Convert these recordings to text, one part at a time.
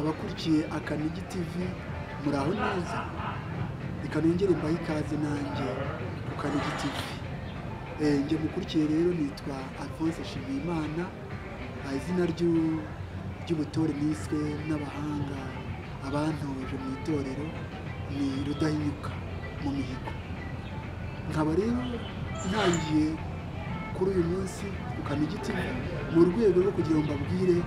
Abakurikiye Akanigi TV muraho neza, reka nongere mbahe ikaze nanjye ku Kanigi TV. Njye mukurikiye rero nitwa Alphonse Nshimiyimana, izina ry'ubutore niswe n'abahanga abantoje mu itorero ni Rudahinyuka mu mihigo. Nkaba rero ntangiye kuri uyu munsi ku Kanigi TV mu rwego rwo kugira ngo mbabwire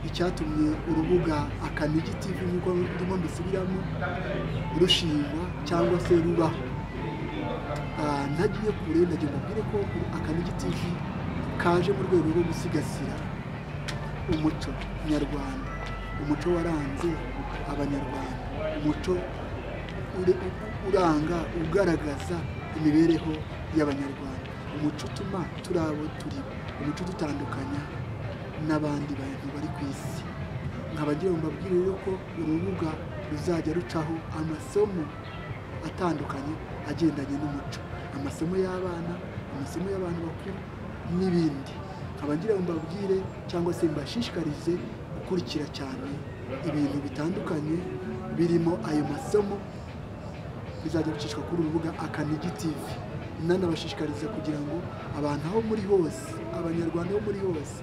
icyatumye urubuga Akanigi TV nk'uko ndimo mbisubiramo rushingwa cyangwa se rubaho. Ntagiye kure, ndagira mbabwire ko Akanigi TV kaje mu rwego rwo gusigasira umuco nyarwanda, umuco waranze abanyarwanda, umuco uranga ugaragaza imibereho y'abanyarwanda, umuco utuma turi abo turi, umuco udutandukanya n'abandi bantu bari ku isi. Nkaba ngira ngo mbabwire rero ko urubuga ruzajya rucaho amasomo atandukanye agendanye n'umuco, amasomo y'abana, amasomo y'abantu bakuru n'ibindi. Nkaba ngira ngo mbabwire cyangwa se mbashishikarize gukurikira cyane ibintu bitandukanye birimo ayo masomo bizajya bicishwa kuri urubuga Akanigi TV. Nanabashishikariza kugira ngo abantu aho muri hose, abanyarwanda aho muri hose,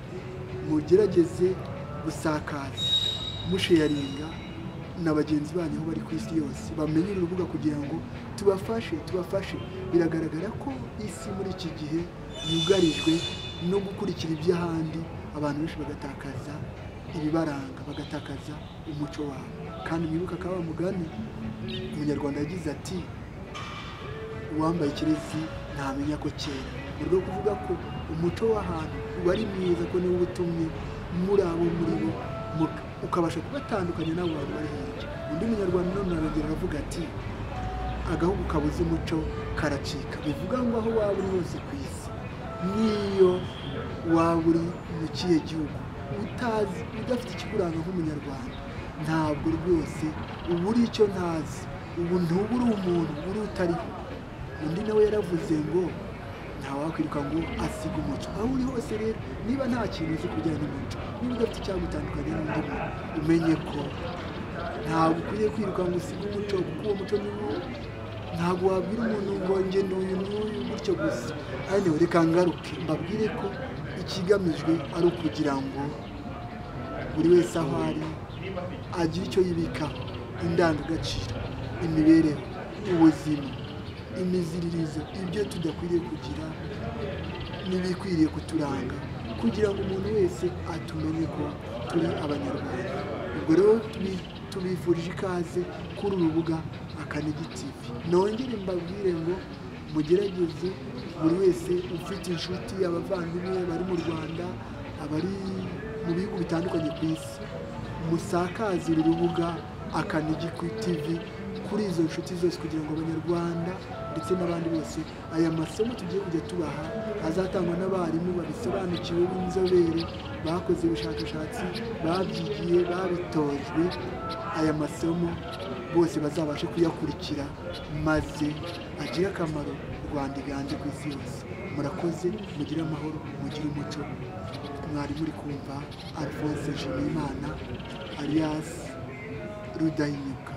mugerageze gusakaza musharinga na bagenzi banyu aho bari ku isi yose, bamenye uru rubuga kugira ngo tubafashe. Biragaragara ko isi muri iki gihe yugarijwe no gukurikira iby'ahandi, abantu benshi bagatakaza ibibaranga, bagatakaza umuco wabo. Kandi mwibuka ko wa mugani umunyarwanda yagize ati uwambaye ikirezi ntamenya ko kera, mu rwego rwo kuvuga ko umuco w'ahantu uba ari mwiza, ko niwo utumye muri abo muri bo ukabasha kubatandukanya n'abo bantu bari hirya. Undi munyarwanda none arongera aravuga ati agahugu kabuze umuco karacika. Bivuga ngo aho waba uri hose ku isi, n'iyo waba uri mu kihe gihugu utazi, udafite ikikuranga nk'umunyarwanda, ntabwo rwose uba uri icyo ntazi, ubu ntuba uri umuntu, uri utariho. Undi nawe yaravuze ngo ntawakwiruka ngo asiga umuco. Aho uri hose rero, niba nta kintu uzi ku bijyanye n'umuco, niba udafite icyagutandukanya n'undi muntu, umenye ko ntabwo ukwiriye kwiruka ngo usige umuco, kuko uwo muco ni wo. Ntabwo wabwira umuntu ngo njye n'uyu n'uyu gutyo gusa. Anyway, reka ngaruke mbabwire ko ikigamijwe ari ukugira ngo buri wese aho ari agire icyo yibikaho, indangagaciro, imibereho, ubuzima, imiziririzo, ibyo tudakwiriye kugira n'ibikwiriye kuturanga, kugira ngo umuntu wese atumenye ko turi abanyarwanda. Ubwo rero tubifurije ikaze kuri uru rubuga Akanigi TV. Nongere mbabwire ngo mugerageze buri wese ufite inshuti, abavandimwe bari mu Rwanda, abari mu bihugu bitandukanye ku isi, musakaze uru rubuga Akanigi TV kuri izo nshuti zose, kugira ngo abanyarwanda ndetse n'abandi bose aya masomo tugiye kujya tubaha azatangwa n'abarimu babisobanukiwe b'inzobere, bakoze ubushakashatsi, babyigiye, babitojwe. Aya masomo bose bazabashe kuyakurikira maze agire akamaro Rwanda iganje ku isi yose. Murakoze, mugire amahoro, mugire umuco. Mwari muri kumva Alphonse Nshimiyimana alias Rudahinyuka.